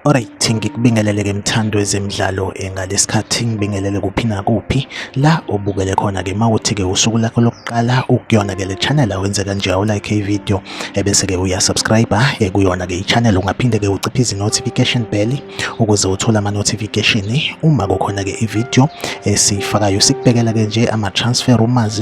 Alright, ngikubingelele-ke mthandi wezemidlalo ngalesikhathi ngibingelele kuphi nakuphi la obukele khona-ke mawuthi-ke usuku lakho lokuqala ukuyona-ke le channel awenze kanje awulike i-video ebese-ke uyasubscribe kuyona-ke i-channel. Ungaphinde-ke uciphize i-notification bell ukuze uthole ama-notification uma kukhona-ke i-video esiyifakayo. Sikubhekela-ke nje ama-transfer rumors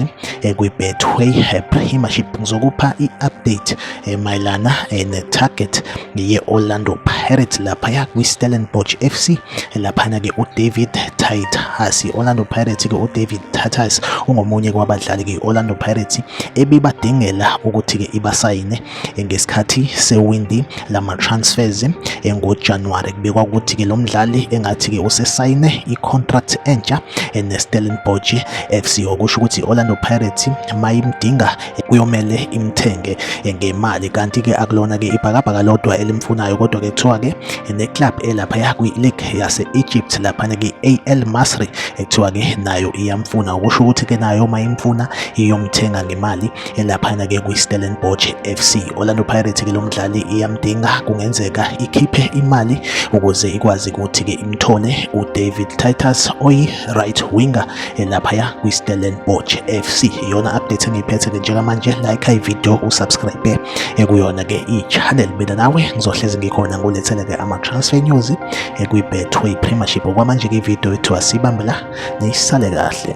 kwi-Betway Premiership. Ngizokupha i-update mayelana ne-target ye-Orlando Pirates laphaya kwi-Stellenbosch FC, laphana-ke uDavid Titus. I-Orlando Pirates-ke uDavid Titus ungomunye kwabadlali-ke i-Orlando Pirates ebibadingela ukuthi-ke ibasayine ngesikhathi sewindi lama-transfers ngoJanuwari. Kubikwa ukuthi-ke lo mdlali engathi-ke usesayine i-contract entsha ne-Stellenbosch FC, okusho ukuthi i-Orlando Pirates mayimdinga kuyomele imthenge ngemali. Kanti-ke akulona-ke ibhakabhaka lodwa elimfunayo, kodwa-ke kuthiwa-ke ne-club elaphaya kwi-league yase-Egypt laphana-ke i-AL Masry ekuthiwa-ke nayo iyamfuna, okusho ukuthi-ke nayo uma imfuna iyomthenga ngemali elaphana-ke kwi-Stellenbosch FC. Orlando Pirates-ke lo mdlali iyamdinga, kungenzeka ikhiphe imali ukuze ikwazi ukuthi-ke imthole uDavid Titus oyi-right winger laphaya kwi-Stellenbosch FC. Iyona update engiyiphethe-ke njengamanje. Like i-video, usubscribe kuyona-ke i-channel. Mina nawe ngizohlezi ngikhona ngulethele-ke ama-transfer news kwi-Betway Premiership. Okwamanje-ke i-video ethu asibambe la, nisale kahle.